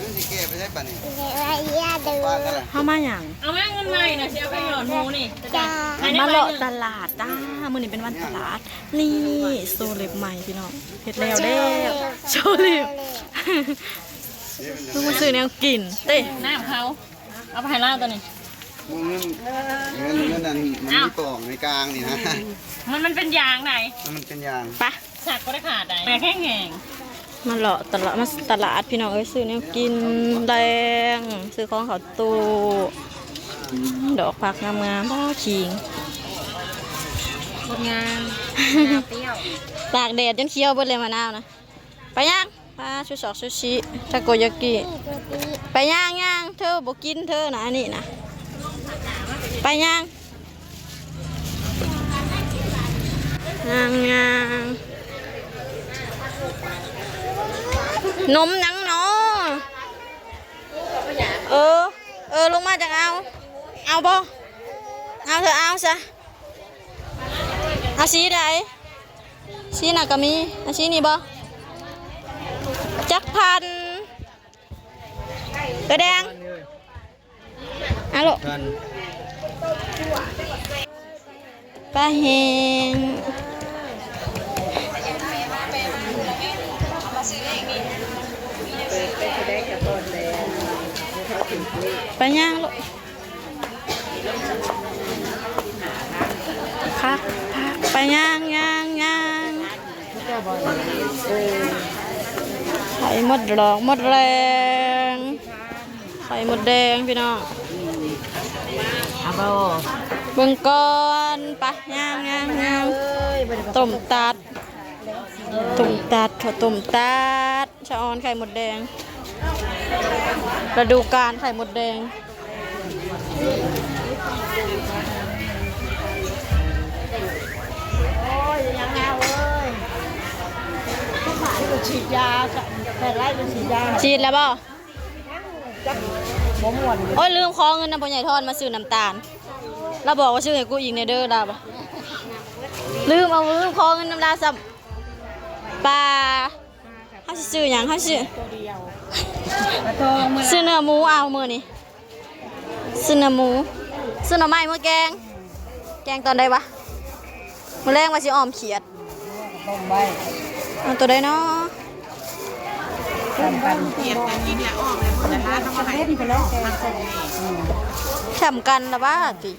ເຮົາມາຫຍັງ? ເອົາມາເງິນໃໝ່ນະ ຊິເອົາໄປຫຍອດໝູນີ້. ມາເລາະຕະຫຼາດຈ້າ ມື້ນີ້ເປັນວັນຕະຫຼາດ. ນີ້ໂຊເລັບໃໝ່ພີ່ນ້ອງ ເຮັດແລ້ວແລ້ວ ໂຊເລັບ. ລູກມາຊື້ແນວກິນເດ້ ນ້ຳເຂົາ ເອົາໄປໃຫ້ລາວຕົວນີ້. ບໍ່ ເງິນ ເງິນ ເງິນນັ້ນມັນມີປ່ອງໃນກາງນີ້ນະ. ມັນ ມັນເປັນຢາງໃດ໋? ມັນເປັນຢາງ ປະ ສັກບໍ່ໄດ້ຂາດໃດ໋ ແມ່ແຂງແຮງ. ມາເລາະຕະຫຼາດ ມາຕະຫຼາດພີ່ນ້ອງເອີຍ ຊື້ແນວກິນແລງ ຊື້ຂອງເຂົ້າຕູ້ ດອກຜັກງາມໆ ບ້າ ຂີງ ຄົນງາມ ໜ້າປ່ຽວ ຕາກແດດຈົນຂຽວເບິດເລີຍມະນາວນະ. ໄປຍ່າງ ປາ ຊຸສອກຊູຊິ ທາໂກຍາກິ ໄປຍ່າງໆ ເທີບໍ່ກິນເທີນະ ອັນນີ້ນະ ໄປຍ່າງ. ຍ່າງໆ ນົມຫຍັງນໍ? ເອີ ເອີ ລົງມາຈັ່ງເອົາ ເອົາບໍ່? ເອົາເຖາະ ເອົາຊະ. ເອົາສີໃດ? ສີນັ້ນກໍມີ. ເອົາສີນີ້ບໍ່? ຈັກພັນ? ຕົວແດງ ອາໂລະ ປາແຫ້ງ ໄປຍ່າງໂລະ ຄັກ ຄັກ ໄປຍ່າງ ຍ່າງ ຍ່າງ ໄຂ່ມົດດອກມົດແດງ ໄຂ່ມົດແດງພີ່ນ້ອງ ເອົາບໍ່? ເບິ່ງກ່ອນ ໄປ ຍ່າງ ຍ່າງ ຍ່າງ ຕົ້ມຕັດ ຕົ້ມຕັດ ເຂົ້າຕົ້ມຕັດ ສະອອນໄຂ່ມົດແດງ ລະດູການໄຂ່ມົດແດງ. ໂອ້ຍ ຍັງລາວເອີຍ ສີດຢາ ແພດໄລ່ເປັນສີດຢາ ສີດແລ້ວບໍ່? ຈັກ ບໍ່ມ່ວນ ໂອ້ຍ ລືມຂໍເງິນນຳພໍ່ໃຫຍ່ທອນມາຊື້ນ້ຳຕານ ລາວບອກວ່າຊື້ໃຫ້ກູອີກແດ່ເດີ ລາວ ລືມເອົາ ລືມຂໍເງິນນຳລາວຊ້ຳ ປາ ເຮົາຊິຊື້ຫຍັງ? ເຮົາຊິ ຊື້ເນື້ອໝູເອົາມື້ນີ້ ຊື້ເນື້ອໝູ ຊື້ໜໍ່ໄມ້ມື້ແກງ ແກງຕອນໃດວະ? ມື້ແລງວ່າຊິອ້ອມຂຽດ ຕົ້ມໄວ້ ເອົາໂຕໃດນໍ? ສ່ຳກັນ ສ່ຳກັນລະວ່າຕິ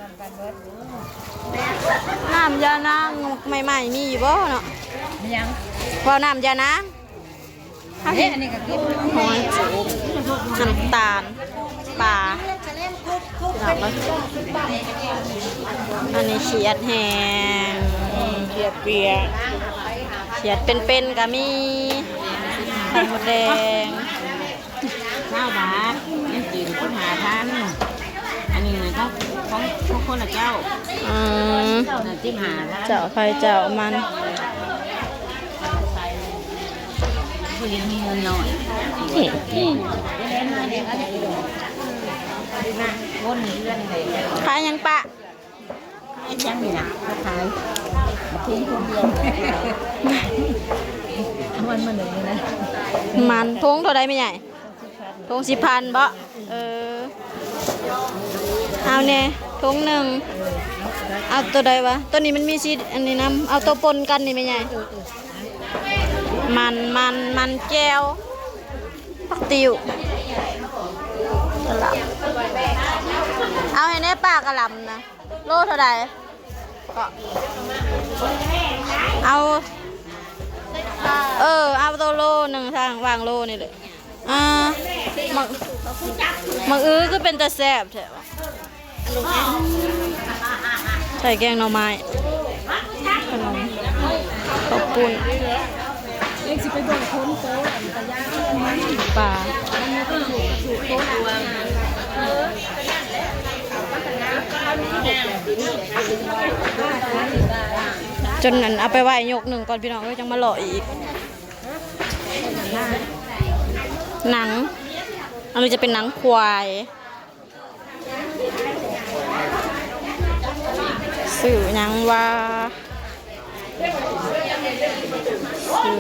ນ້ຳຢານາງໃໝ່ໆ ມີຢູ່ບໍ່ເນາະ? ມີຫຍັງ? ເວົ້ານ້ຳຢານາງ ເອົາເຮັດ ອັນນີ້ກໍກິນ ຫອຍ ນ້ຳຕານ ປາ ພີ່ນ້ອງເອີຍ ອັນນີ້ຂຽດແຫ້ງ ຂຽດປຽກ ຂຽດເປັນໆ ກໍມີ ໄຂ່ມົດແດງ ຊາວບາດ ອັນຈີນສິບຫ້າພັນ ອັນນີ້ຂອງ ຂອງ ຂອງຄົນລະເຈົ້າ ອືມ ສິບຫ້າພັນ ເຈົ້າໃຜເຈົ້າມັນ ຜູ້ເຮັດມີເງິນໜ້ອຍ ຂາຍຫຍັງປະ? ຂາຍຫຍັງນີ້ນະ? ຂາຍໝາກເຂັງທຸງດຽວ ມັນມາໜຶ່ງນີ້ນະ ມັນ ຖົງເທົ່າໃດແມ່ໃຫຍ່? ຖົງສິບພັນບໍ? ເອີ ເອົາແດ່ ຖົງໜຶ່ງ ເອົາໂຕໃດວະ? ໂຕນີ້ມັນມີສີອັນນີ້ນຳ ເອົາໂຕປົນກັນນີ້ແມ່ໃຫຍ່ ມັນ ມັນ ມັນແຈ່ວ ຜັກຕິ້ວ ກະຫຼ່ຳ ເອົາໃຫ້ແດ່ ປາກະຫຼ່ຳນະ ໂລເທົ່າໃດ? ເອົາ ເອີ ເອົາໂຕໂລໜຶ່ງ ທາງວາງໂລນີ້ເລີຍ ອ່າ ໝາກ ໝາກອຶຄືເປັນຕາແຊບແທ້ວະ ໃສ່ແກງໜໍ່ໄມ້ ຂະໜົມ ເຂົ້າປຸ້ນ ເອງຊິໄປເບິ່ງຄົນໂຕອັນຕະຍາ ປາ ຈົນອັນເອົາໄປໄວ້ຍົກໜຶ່ງກ່ອນ ພີ່ນ້ອງເອີຍ ຈັ່ງມາເລາະອີກ. ໜັງ ອັນນີ້ຈະເປັນໜັງຄວາຍ. ຊື້ຫຍັງວະ? ຊື້ ເ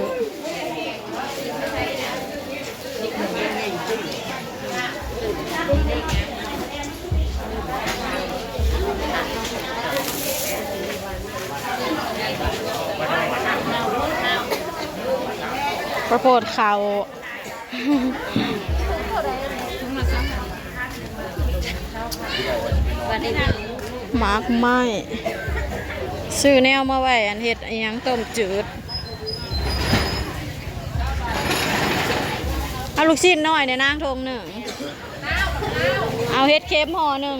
ໂພດເຂົ້າ ໝາກໄມ້ ຊື້ແນວມາໄວ້ອັນເຮັດອີ່ຫຍັງ ຕົ້ມຈືດ. ເອົາລູກຊີ້ນນ້ອຍແດ່ນາງ ຖົງໜຶ່ງ, ເອົາເຫັດເຂັມຫໍ່ໜຶ່ງ.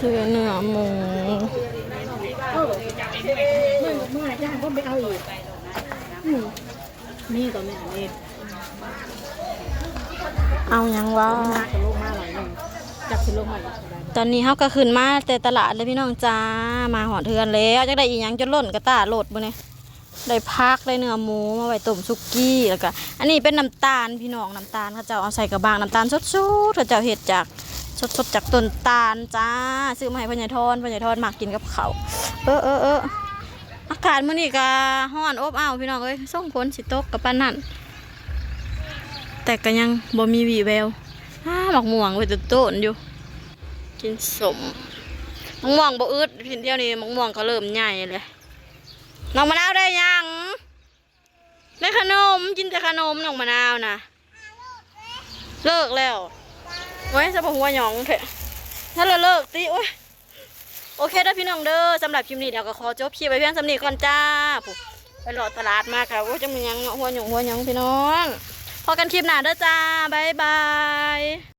ຊື້ເນື້ອໝູ. ເອີ ເມື່ອ ເມື່ອຈ້າງກໍໄປເອົາອີກ. ອືມ ມີກໍແມ່ນເດ້. ເອົາຫຍັງວະ? ມາກໍລົງມາຫຼາຍໜຶ່ງ ຈັກຊິລົງມາອີກເທົ່າໃດ. ຕອນນີ້ເຮົາກໍຂຶ້ນມາແຕ່ຕະຫຼາດແລ້ວພີ່ນ້ອງຈ້າ, ມາຮອດເຮືອນແລ້ວ. ຈັກໄດ້ອີ່ຫຍັງຈົນລົ້ນກະຕ້າລົດມື້ນີ້. ໄດ້ຜັກ ໄດ້ເນື້ອໝູມາໄວ້ຕົ້ມສຸກີ້. ແລ້ວກະອັນນີ້ເປັນນ້ຳຕານພີ່ນ້ອງ, ນ້ຳຕານເຂົາເຈົ້າເອົາໃສ່ກະບັງ, ນ້ຳຕານສົດໆ ເຂົາເຈົ້າເຮັດຈາກ ສົດໆ ຈາກຕົ້ນຕານຈ້າ. ຊື້ມາໃຫ້ພໍ່ໃຫຍ່ທອນ, ພໍ່ໃຫຍ່ທອນມັກກິນກັບເຂົ້າ. ເອີ ເອີ ເອີ. ອາກາດມື້ນີ້ກະຮ້ອນອົບອ້າວພີ່ນ້ອງເອີຍ, ຊົງຝົນຊິຕົກກະປານນັ້ນ ແຕ່ກະຍັງບໍ່ມີວີ່ແວວ. ອ້າ ໝາກມ່ວງໄວ້ຕົ້ນໆຢູ່ ກິນສົ້ມ. ໝາກມ່ວງບໍ່ອຶດ, ດຽວນີ້ໝາກມ່ວງກະເລີ່ມໃຫຍ່ແລ້ວ. ນ້ອງມະນາວໄດ້ຫຍັງ? ໄດ້ຂະໜົມ, ກິນແຕ່ຂະໜົມນ້ອງມະນາວນະ. ເລີກແລ້ວ. ໂອ້ຍ ສະພາບຫົວຫຍອງແທ້. ຖ້າລະເລີກຕິ. ໂອ້ຍ ໂອເຄເດີພີ່ນ້ອງເດີ, ສຳລັບຄລິບນີ້ດຽວກໍຂໍຈົບຄລິບໄວ້ພຽງສ່ຳນີ້ກ່ອນຈ້າ. ຜູ້ ໄປເລາະຕະຫຼາດມາກໍ ໂອ້ຍ ຈັກແມ່ນຫຍັງເນາະ, ຫົວຫຍອງຫົວຫຍັງພີ່ນ້ອງ. ພໍ້ກັນຄລິບໜ້າເດີຈ້າ, ບາຍບາຍ.